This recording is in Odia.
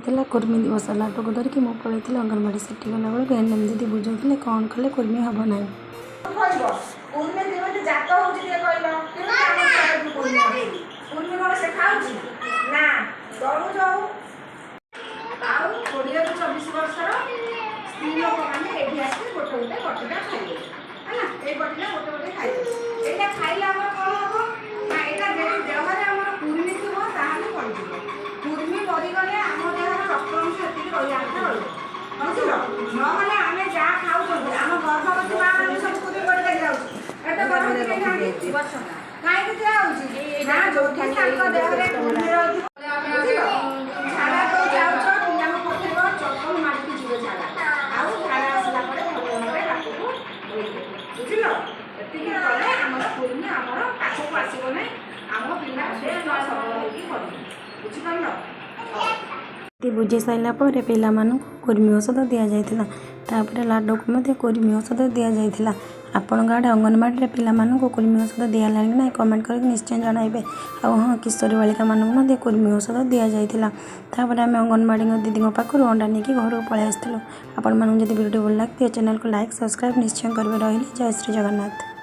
ଥିଲା କୁର୍ମୀ ଦିବସ। ଲାଡୁକୁ ଧରିକି ମୁଁ ପଳେଇଥିଲି ଅଙ୍ଗନବାଡ଼ି। ସେଠି ଗଲାବେଳକୁ ଏନ୍ ଏମ୍ ଦିଦି ବୁଝାଉଥିଲେ କ'ଣ କଲେ କୁର୍ମୀ ହେବ ନାହିଁ। କହିବ, କୁର୍ମି କେମିତି ଜାତ ହଉଛି ଟିକେ କହିଲ। କେମିତି ଆମ ଛୁଆକୁ କୁର୍ମି ହଉଛି? କୁର୍ମି କଣ ସେ ଖାଉଛି ନା ତଳୁ ଯୋଉ? ଆଉ 20ରୁ 24 ବର୍ଷର ସ୍ତ୍ରୀ ଲୋକମାନେ ଏଇଠି ଆସିକି ଗୋଟେ ଗୋଟେ ବଟିକା ଖାଇବେ, ହେଲା? ଏଇ ବଟିକା ଗୋଟେ ଗୋଟେ ଖାଇବେ। ଏଇଟା ଖାଇଲେ ଆମର କ'ଣ ହବ ନା, ଏଇଟା ଯଦି ଦେହରେ ଆମର କୁର୍ମି ଥିବ ତାହେଲେ ମରିଯିବ। କୁର୍ମି ମରିଗଲେ ଆମ ଦେହର ରକ୍ତ ଅଂଶ ଏତିକି ରହିବା କଥା ରହିବ, ବୁଝିଲ? ନହେଲେ ଆମେ ଯାହା ଖାଉଛନ୍ତି, ଆମ ଗର୍ଭବତୀ ମା ମାନେ ସବୁ କୁର୍ମି ବଟିକା ଦିଆହଉଛି। ଏଟା ଗର୍ଭବତୀ କେହି ନାହାନ୍ତି? କାହିଁକି ଦିଆହଉଛି ନା, ଯଦି ତାଙ୍କ ଦେହରେ କୁର୍ମି ରହିଥିବ, ବୁଝିଲ? ଝାଡ଼ା ଯୋଉ ଯାଉଛ, ପିଲାଙ୍କୁ ପଠେଇବ, ଚପଲ ମାରିକି ଯିବେ ଝାଡ଼ା। ଆଉ ଝାଡ଼ା ଆସିଲା ପରେ ଭଲ ଭାବରେ ହାତକୁ ଧୋଇଦେବେ, ବୁଝିଲ? ଏତିକି କଲେ ଆମର କୁର୍ମି ଆମର ପାଖକୁ ଆସିବ ନାହିଁ। ଆମ ପିଲା ସୁସ୍ଥ ସବଳ ହେଇକି ବଢ଼ିବେ, ବୁଝିପାରିଲ? ଦିଦି ବୁଝେଇ ସାରିଲା ପରେ ପିଲାମାନଙ୍କୁ କୁର୍ମି ଔଷଧ ଦିଆଯାଇଥିଲା। ତାପରେ ଲାଡୁକୁ ମଧ୍ୟ କୁର୍ମି ଔଷଧ ଦିଆଯାଇଥିଲା। ଆପଣଙ୍କ ଆଡ଼େ ଅଙ୍ଗନବାଡ଼ିରେ ପିଲାମାନଙ୍କୁ କୁର୍ମି ଔଷଧ ଦିଆହେଲାଣି କି ନାହିଁ, କମେଣ୍ଟ କରିକି ନିଶ୍ଚୟ ଜଣାଇବେ। ଆଉ ହଁ, କିଶୋରୀ ବାଳିକାମାନଙ୍କୁ ମଧ୍ୟ କୁର୍ମି ଔଷଧ ଦିଆଯାଇଥିଲା। ତାପରେ ଆମେ ଅଙ୍ଗନବାଡ଼ିଙ୍କ ଦିଦିଙ୍କ ପାଖରୁ ଅଣ୍ଡା ନେଇକି ଘରକୁ ପଳେଇ ଆସିଥିଲୁ। ଆପଣମାନଙ୍କୁ ଯଦି ଭିଡ଼ିଓ ଭଲ ଲାଗିଥିବ, ଚ୍ୟାନେଲକୁ ଲାଇକ୍, ସବସ୍କ୍ରାଇବ୍ ନିଶ୍ଚୟ କରିବେ। ରହିଲି, ଜୟ ଶ୍ରୀ ଜଗନ୍ନାଥ।